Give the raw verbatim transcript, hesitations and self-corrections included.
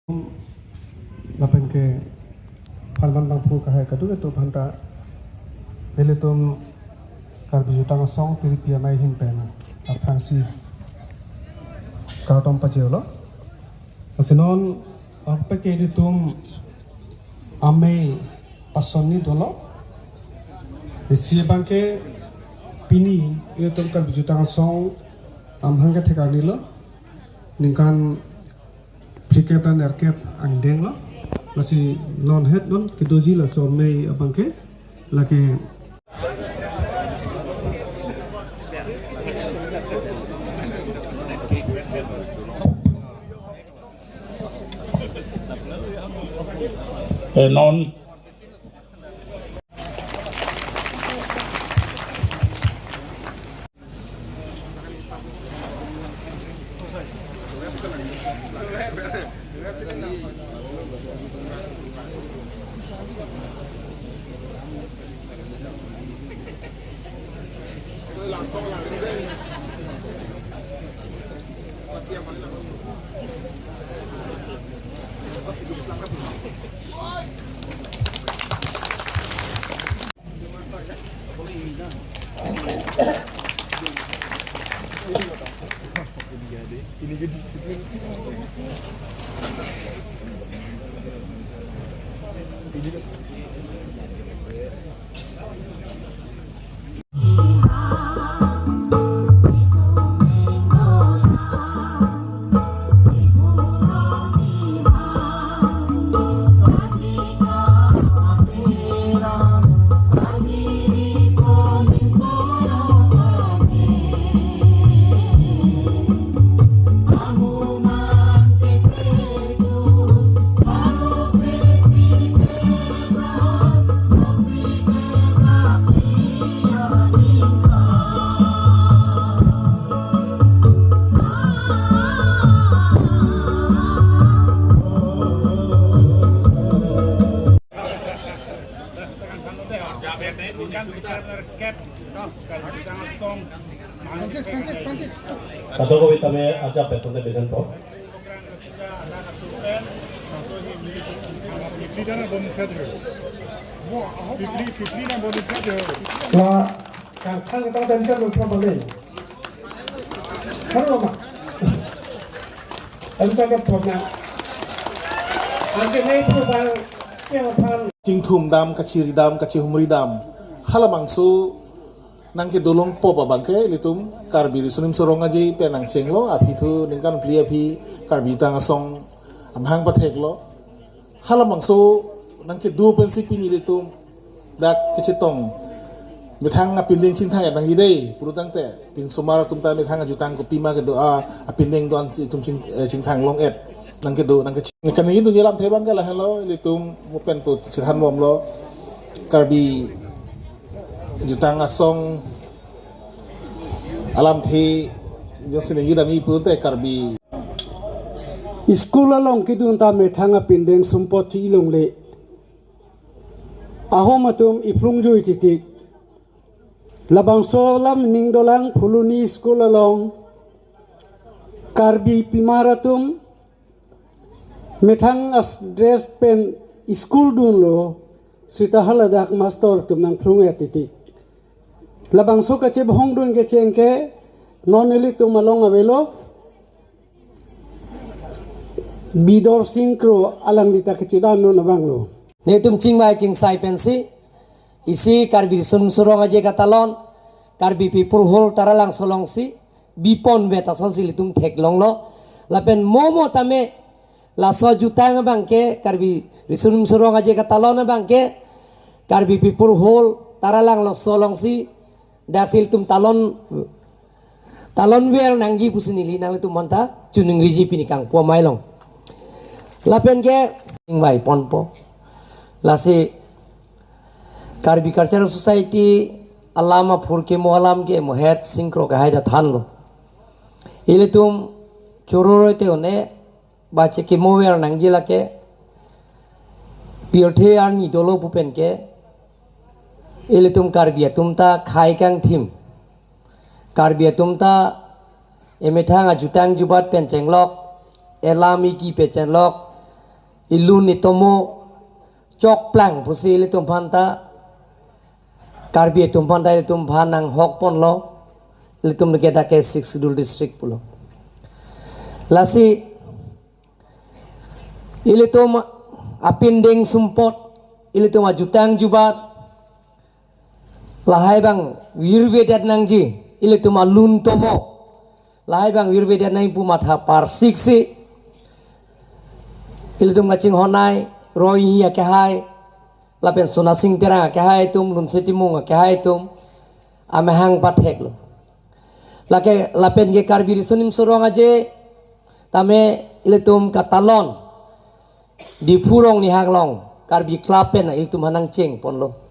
Lapen ke pharman bangphu kahai kadokave atum aphanta nelitum Karbi Jutang Asong Tiripi Amei ahin pen aphrangsi kardom pajirlo. Lasi non apek ke ilitum amei pasonni dolo. Isi abangke pini ilitum Karbi Jutang Asong amahang kethek arni lo. Ningkan phlikep ra nerkep angdeng lo. Lasi non het non kedoji laso amei abangke lake. Eh, non. Francis, Francis, Francis. Kado ko bitame ajak pesan te besen po. La kangkhang ta dan sa lo pa bang. Halo ma. Em ta ka pona. Anke ne phu bang siang phan. Chingthum dam, kachiri dam, kachihumri dam. Halabangso nangkedolongpo abangke ilitum Karbi Riso Nimso Rong Aje pen nangchenglo, aphi thu ningkan phli aphi Karbi Jutang Asong amahang patheklo. Halabangso nangkedo pensi pini ilitum dak kachetong methang apindeng chingthang-et nangji dei, pulotangte pinsomar atum ta methang ajutang kopima kedo a apindeng do-an itum ching, eh, chingthang long-et nangkedo nangkeching. Kani itum alamthe abangke lahelo, ilitum mo pen pu chethanbomlo, Karbi Jutang Asong alamthe jongsi ningje dam-i pulote Karbi. School along kedun ta methang apindeng sumpot thi longle. Ahom atum iphlung jui titik. Labangso alam ning dolang, Phuloni school along Karbi pimar atum methang a-dress pen school dunlo, seta haladak master atum nangphlung-et titik. Labangso kachebohong dun kecheng ke non ilitum along avelo, Bidor Sing Kro, alangli ta kachedondun abanglo. Netum chingvai chingsai pensi isi Karbi Riso Nimso Rong Aje katalon, Karbi People Hall Taralangso alongsi biponvet asonsi ilitum theklonglo. Lapen mo mo tame laso ajutang abangke, Karbi Riso Nimso Rong Aje katalon abangke Karbi People Hall Taralangso alongsi daksi ilitum talon, talonver nangji pusi neli nanglitum aphanta chiningriji pini kangpu amei along. Lapen ke ingvai ponpo. Lasi Karbi Cultural Society alam aphurkimo alam ke mo het Sing Kro kahai ta thanlo. Ilitum chororoi te one ba chekimover nangji lake pirthe arni dolo pu pen ke ilitum Karbi atum ta khei kangthim. Karbi atum ta emethang ajutang jubat pen chenglok, elam eki pen chenglok, ilun itomo chokplang pusi ilitum aphan ta, Karbi atum aphan ta ilitum aphan nanghok ponlo, ilitum ke dak ke Sixth Schedule district pulo. Lasi ilitum apindeng sumpot, ilitum ajutang jubat, lahai abang virvedet nangji, ilitum alun tomo lahai abang virvedet nangji pu matha parsiksi, ilitum kachinghon ai, Roihi akehai, lapen Sonasing Terang akehai atum, Lunse Timung akehai atum amahang patheklo. Lake lapen ke Karbi Riso Nimso Rong Aje tame ilitum katalon Diphu Rong Nihang along Karbi Club pen ilitum aphan nangcheng ponlo.